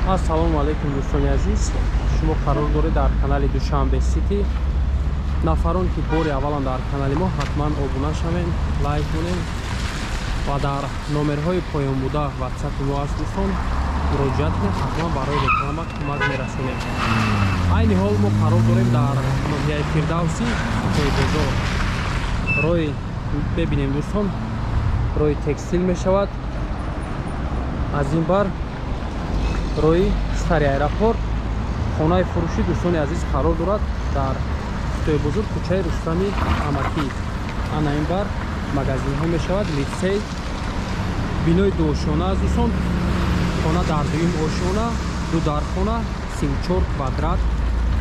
Ассалому алайкум дӯстони азиз, шумо қарор доред дар канали Душанбе Сити. Нафарон ки бори аввалан дар канали мо, ҳатман обуна шавед, лайк кунед ва дар номерҳои поён буда ватсапи мо аст дӯстон, муроҷиат кунед, ҳатман барои реклама кӯмак мерасонем. Айни ҳол мо қарор дорем дар ноҳияи Фирдавсӣ, Хитои бозор. Роҳи бебинем дӯстон, роҳи текстил мешавад. Аз ин бар роҳи стари аэропорт. Хонаи фурӯшӣ дӯстони азиз қарор дорад дар Хитои бозор, кӯчаи Рустами Амакӣ. Ана ин бар магазинҳо мешавад, литсей, бинои дуошёна аст дӯстон. Хона дар дуюм ошёна, ду дархона, 34 квадрат,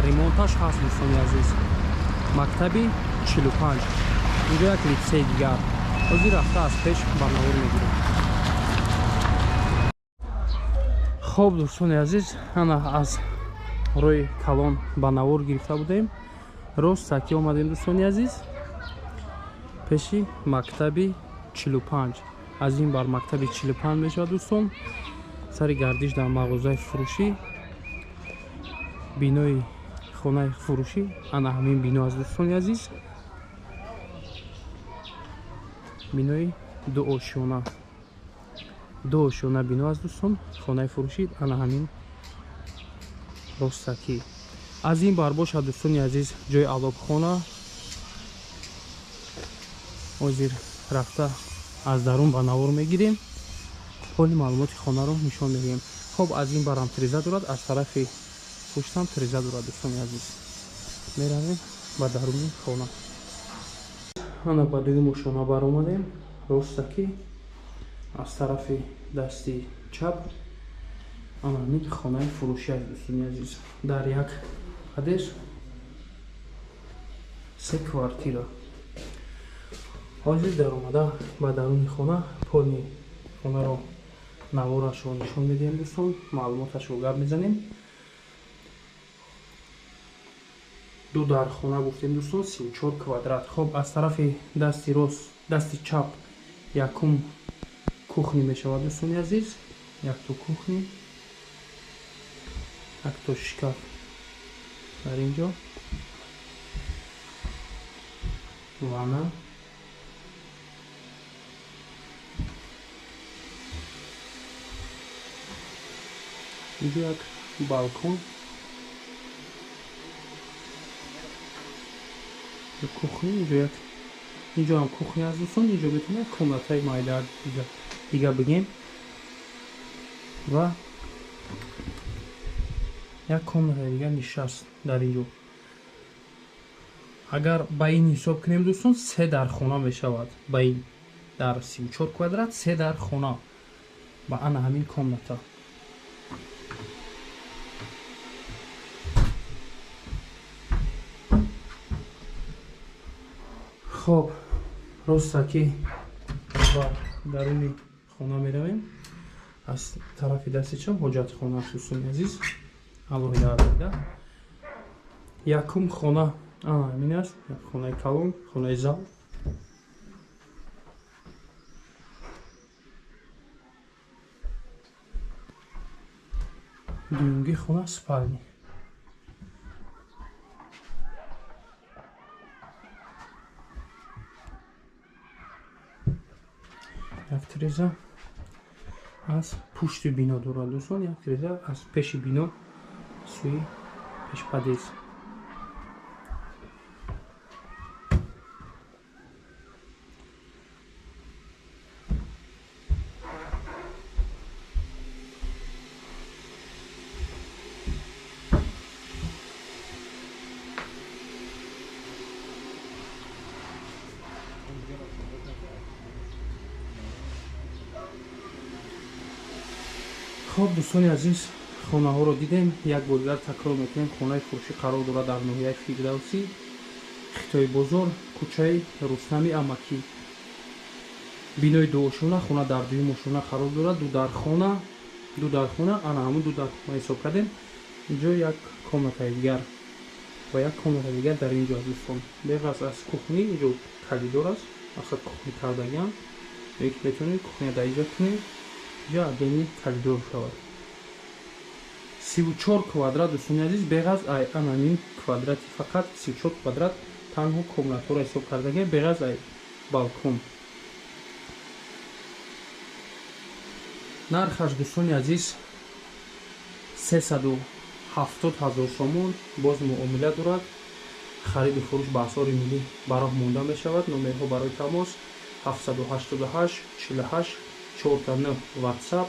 ремонташ ҳаст дӯстони азиз. Мактаби 45. Инҷо як литсей дигар. Ҳозир рафта аз пеш барнавор мегирем. Хоб дӯстони азиз, ана аз роҳи калон ба навор гирифта будем. Рост саки омадем дӯстони азиз, пеши мактаби 45. Аз ин бар мактаби 45 мешавад дӯстон. Сари гардиш дар мағозаи фурӯшӣ, бинои хонаи фурӯшӣ, ана ҳамин бино аст дӯстони азиз. Бинои дуошёна, дуошёна бино аст дӯстон. Хонаи фурӯшӣ ана ҳамин ростакӣ. Аз ин бар бошад дӯстони азиз ҷои алобхона. Ҳозир рафта аз дарун ба навор мегирем, ҳоли маълумоти хонаро нишон медиҳем. Хоб аз ин барам тиреза дорад, аз тарафи пуштам тиреза дорад дӯстони азиз. Меравем ба даруни хона. Ана ба дуюм ошёна баромадем. Ростакӣ аз тарафи дасти чап ана ҳамин хонаи фурӯшӣ аст дӯстони азиз. Дар як адес 3 квартира. Ҳозир даромада ба даруни хона, пони хонаро наворашро нишон медиҳем дӯстон, маълумоташро гап мезанем. Ду дархона гуфтем дӯстон, 34 квадрат. Хоб аз тарафи дасти рост, дасти чап якум кухни мешавад дӯстони азиз. Якто кухни, якто шкаф дар инҷо, ванна, инҷо як балкон, кухни, инҷо як, инҷо ҳам кухня аст дӯстон. Инҷо метавонем як комнатаи майда дига бигем ва як комнатаи дигар нишаст дар инҷо. Агар ба ин ҳисоб кунем дӯстон, 3 дархона мешавад. Ба ин дар 34 квадрат 3 дархона ба ана ҳамин комната. Хоб ростакӣ ба даруни хона меравем. Аз тарафи дасти чап ҳоҷатхона аст дӯстони азиз, алоҳида алоҳида. Якум хона ана ҳамин аст, як хонаи калон, хонаи зал. Дуюмги хона спални. Як тиреза аз пушти бино дорад дӯстон, як тиреза аз пеши бино сӯи пешпадез. Хоб дӯстони азиз, хонаҳоро дидем. Як бор дигар такрор мекунем, хонаи фурӯшӣ қарор дорад дар ноҳияи Фирдавсӣ, Хитои бозор, кӯчаи Рустами Амакӣ. Бинои дуошёна, хона дар дуюм ошёна қарор дорад, ду дархона, ду дархона, ана ҳамун ду дархона ҳисоб кардем. Инҷо як комнатаи дигар ва як комнатаи дигар дар инҷо аст дӯстон. Беғараз аз кухни, инҷо коридор аст, мақсад кухни кардагиам. Ё ки метавонед кухня дар инҷо кунед, инҷо отдельный коридор шавад. 34 квадрат, дӯстони азиз, беғаз ай ананин квадрати, фақат 34 квадрат танҳо комнатҳоро ҳисоб кардаги, беғаз ай балкон. Нархаш, дӯстони азиз, 370 000 сомон, боз муомила дорад. Хариду фурӯш ба асъори миллӣ ба роҳ монда мешавад. Номерҳо барои тамос 788 48 49 WhatsApp,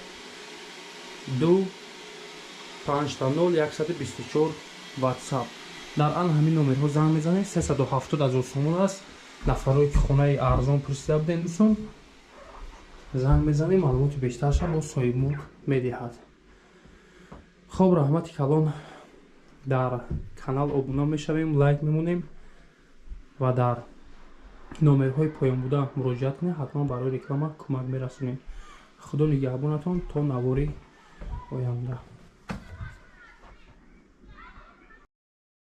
2 50 124 WhatsApp. Дар ан ҳамин номерҳо занг мезанед. 370 000 сомон аст. Нафарое ки хонаи арзон пурсида будем, дӯстон, занг мезанем, маълумоти бештарша бо соҳибмулк медиҳад. Хоб, раҳмати калон, дар канал обуна мешавем, лайк мемонем ва дар номерҳои поёнбуда муроҷиат кунед, ҳатман барои реклама кӯмак мерасонем. Худо нигаҳбонатон то навори оянда.